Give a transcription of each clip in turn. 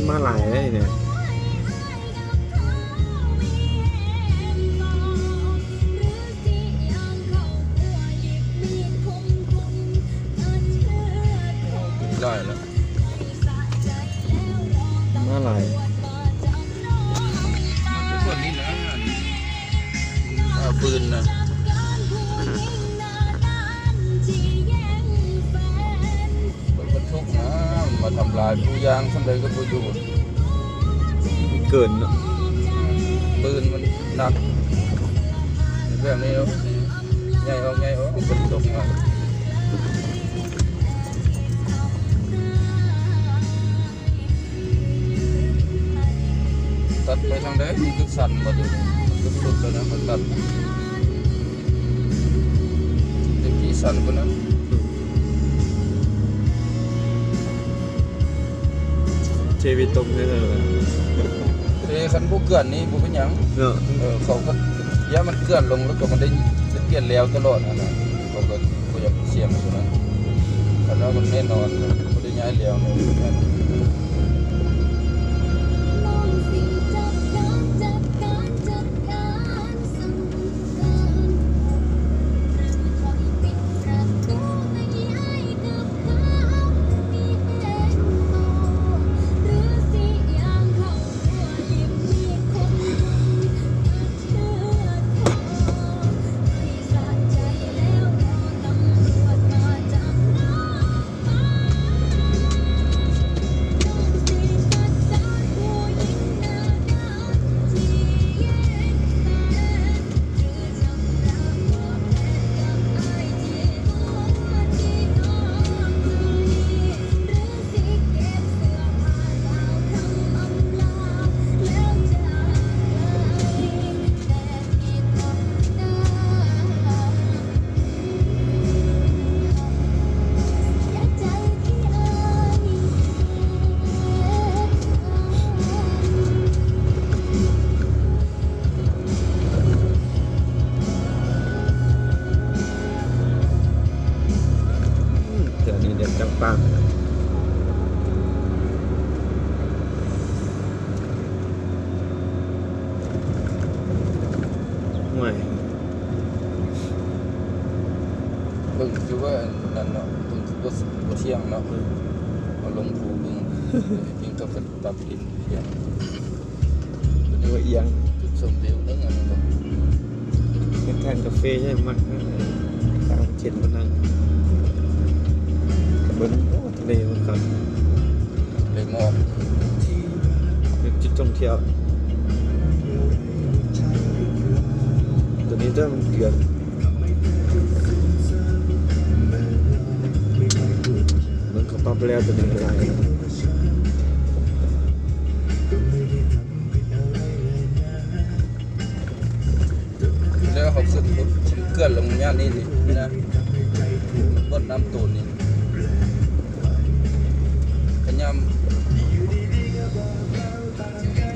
ມາຫຼາຍເດ້ນີ້ ຫຼາຍແລ້ວ ມາຫຼາຍ ມັນເປັນສ່ວນນີ້ນະ ອັນ ອ່າ ປືນນະ ລົດບັນທຸກນະ ມາທຳລາຍປູຢາງສ່ຳໃດກໍບໍ່ຢູ່ ເກີນເນາະ ປືນມັນໜັກ ແບບນີ້ເນາະ ໃຫຍ່ອອກ ໃຫຍ່ອອກ ມັນຕົກມາ ຕັດໄປທາງໃດ ມັນຄືສັ່ນໝົດ ມັນຄືສຸດແລ້ວນະ ມັນຕັດ ແຕ່ກີ້ສັ່ນກວ່ານັ້ນ ເທໄປຕົກເລີຍ ເອີ ຄັນບໍ່ເກືອນນີ້ບໍ່ເປັນຫຍັງເນາະ ເອີ ເຂົາກໍຢ້ານມັນເກືອນລົງ ແລ້ວກໍມັນໄດ້ ໄດ້ປ່ຽນແລ້ວຕະຫຼອດຫັ້ນນະ ເຂົາກໍບໍ່ຢາກສ່ຽງໂຕນັ້ນ ຄັນວ່າມັນແນ່ນອນ ບໍ່ໄດ້ຍ້າຍແລ້ວນີ້ ເທື່ອນີ້ເດັດຈັງປານ ໂອ້ຍ ເບິ່ງຢູ່ວ່າອັນນັ້ນເນາະ ເບິ່ງຄືບໍ່ ບໍ່ທ່ຽງເນາະ ເອີ ເອົາລົງພູເບິ່ງ ຍິງກັບ ປັບດິນ ເອີ ເປັນວ່າອຽງ ຈຸດຊົມວິວເລື່ອງອັນນັ້ນ ເປັນຮ້ານກາເຟໃຫຍ່ມັກ ຕ່າງປະເທດມານັ່ງ ເບິ່ງ ໂອ້ ທະເລມັນຄັກ ທະເລໝອກ ເປັນຈຸດທ່ອງທ່ຽວ ຕົວນີ້ເດີ ມັນເກືອນ ເບິ່ງເຂົາປັບແລ້ວ ຕົວນີ້ມັນຫຼາຍ ແລ້ວເຮົາຂຶ້ນພຸ້ນ ເກືອນລົງຍາມນີ້ນີ້ນະ ບ່ອນນ້ຳໂຕນນີ້ ກະຍາມ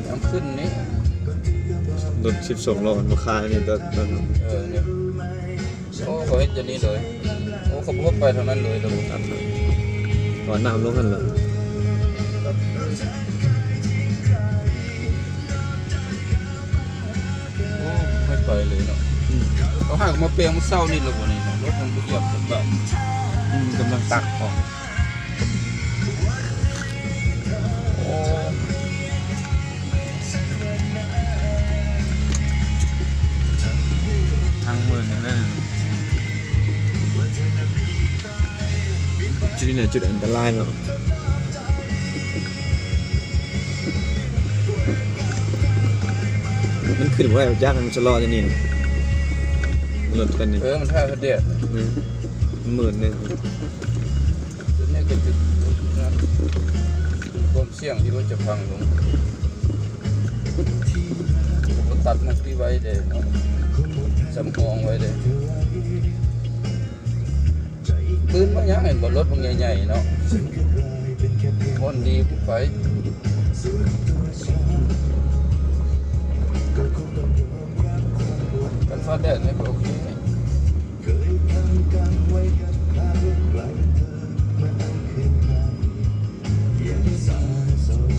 ຍາມຂຶ້ນນີ້ ລົດສິບສອງລໍ້ມາຄາຍນີ້ ແຕ່ ເອີ ນີ້ ໂອ້ ເຂົາເຮັດຢ່າງນີ້ເລີຍ ໂອ້ ເຂົາບໍ່ໄປທາງນັ້ນເລີຍ ເຂົາບໍ່ຕັດເລີຍ ເພາະວ່ານ້ຳລົງຫັ້ນເລີຍ ໂອ້ ໄປໄປເລີຍເນາະ ອືມ ເຂົາຫາກະມາແປງມື້ເຊົ້ານີ້ແລ້ວບໍ່ນີ້ເນາະ ລົດມັນບໍ່ຢາກສະບາຍ ອືມ ກຳລັງຕັກອອກ ໂອ້ ທັງມື້ນີ້ເລີຍ ຈຸດນີ້ນະ ຈຸດອັນຕະລາຍເນາະ ມັນຂຶ້ນບໍ່ໄດ້ ມັນຈັກ ມັນຊະລໍຢູ່ນີ້ນະ ລົດຄັນນີ້ ເອີ ມັນຖ້າແດດ ອືມ ໝື່ນໜຶ່ງ ຈຸດນີ້ກໍຈຸດນັ້ນ ຄວາມສ່ຽງທີ່ລົດຈະພັງລົງ ກໍບໍ່ຕັດໝ່ອງທີ່ໄວ້ເດ້ເນາະ ສຳຮອງໄວ້ເດ້. ປືນມາຫຍັງ ເຫັນບໍ່ ລົດບັກໃຫຍ່ໆເນາະ ບ່ອນດີໄປ ກັນຟ້າແດດນີ້ກໍໂອເຄ. ເຄີຍຕັ້ງກັນໄວ້ກັບພາເລື່ອງໄກເທີມາຕັ້ງຄືນໃໝ່ ຍັງສາສົມ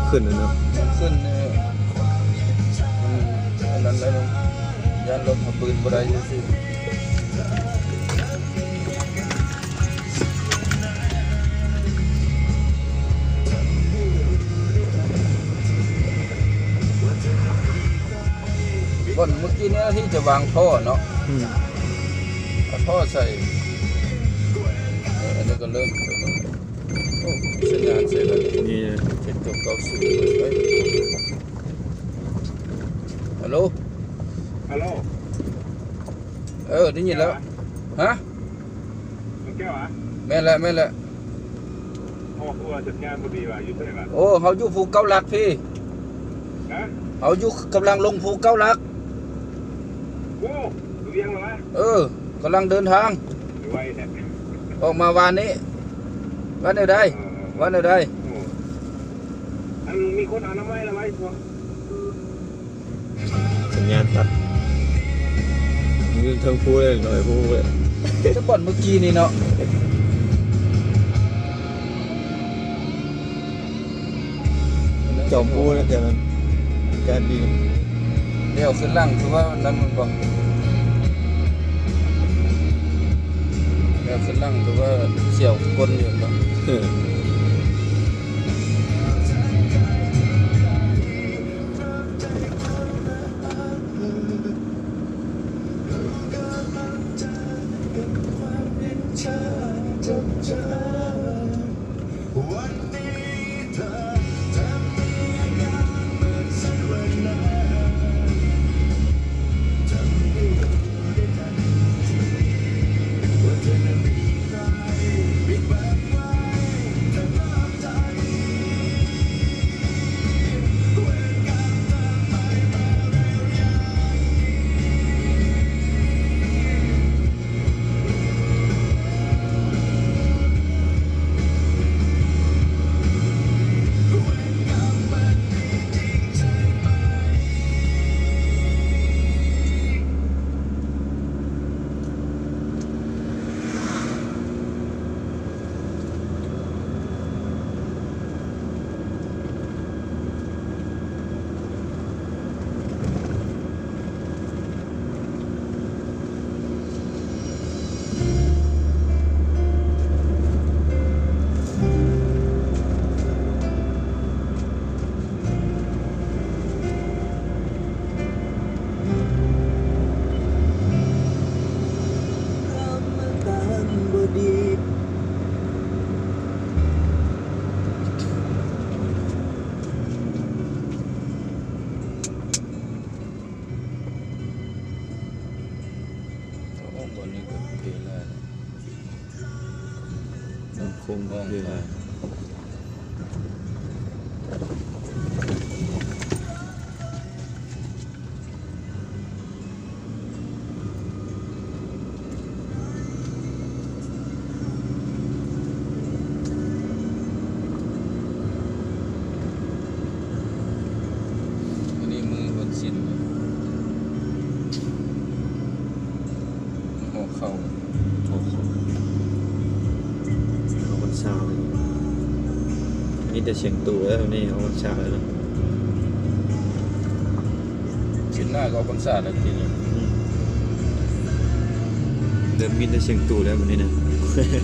ຂຶ້ນແລ້ວເນາະ ມັນຂຶ້ນ ເອີ ມັນອັນນັ້ນແລ້ວເນາະ ຢ້ານລົດເຮົາປືນບໍ່ໄດ້ຊື່ໆ. ບ່ອນເມື່ອກີ້ນີ້ທີ່ຈະວາງທໍ່ເນາະ ອືມ ເອົາທໍ່ໃສ່ ເອີ ອັນນີ້ກໍເລີ່ມ ໂອ້ ສັນຍານໃສ່ແລ້ວນີ້ ເຈັດຕົວເກົ້າສູນ ເອີຍ ຮັລໂຫຼ ຮັລໂຫຼ ເອີ ໄດ້ຍິນແລ້ວ ແກ້ວຫວາ? ຮະ? ແມ່ນແຫຼະ ແມ່ນແຫຼະ. ໂອ້ ຄືວ່າສັນຍານບໍ່ດີວ່າ ຢູ່ໃສວະ? ໂອ້ ເຮົາຢູ່ພູເກົ້າຫຼັກພີ້. ຮະ? ເຮົາຢູ່ ກຳລັງລົງພູເກົ້າຫຼັກ. ໂອ້ ຢູ່ວຽງແລ້ວຫວາ? ເອີ ກຳລັງເດີນທາງ ໄວແທ້ ອອກມາວານນີ້. ວ່າແນວໃດ? ເອີ ວ່າແນວໃດ? ໂອ້ ອັນມີຄົນອະນາໄມລະໄວກວ່າ. ສັນຍານຕັດ ຢູ່ເທິງພູເລີຍ ໜ້ອຍພູເລີຍ ແຕ່ບ່ອນເມື່ອກີ້ນີ້ເນາະ. ຈອມພູນະ ແຖວນັ້ນອາກາດດີ. ແລ້ວຂຶ້ນຫຼັງຄືວ່ານັ້ນແມ່ນບໍ່? ແລ້ວຂຶ້ນຫຼັງຄືວ່າສຽວກົ້ນຢູ່ແມ່ນບໍ່? ເອີ. ໂອ້ ບ່ອນນີ້ກໍເພຫຼາຍ ສັງຄົມເພຫຼາຍ. ມື້ນີ້ມື້ວັນສິນ ຫໍ່ເຂົ້າ ຫໍ່ເຂົ້າ ອອກພັນສາເລີຍ ມີແຕ່ສຽງຕູ້ແລ້ວ ນີ້ອອກພັນສາແລ້ວເນາະ. ສິນໜ້າກໍອອກພັນສາແລ້ວທີນີ້ ອືມ ເລີ່ມມີແຕ່ສຽງຕູ້ແລ້ວບັດນີ້ນະ. ເອີ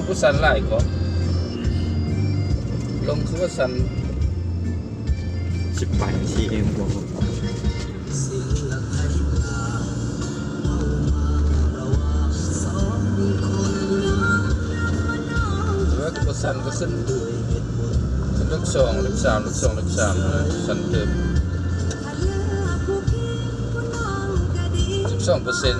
ຜູ້ສັນຫຼາຍກວ່າ ລົງຄືວ່າສັນ ສິບປາຍນາທີເອງບໍ່. ເອີ ບໍ່ສັນກໍຂຶ້ນ ຂຶ້ນເລກສອງ ເລກສາມ ເລກສອງ ເລກສາມ ເອີ ສັນເຕີບ ສິບສອງເປີເຊັນ.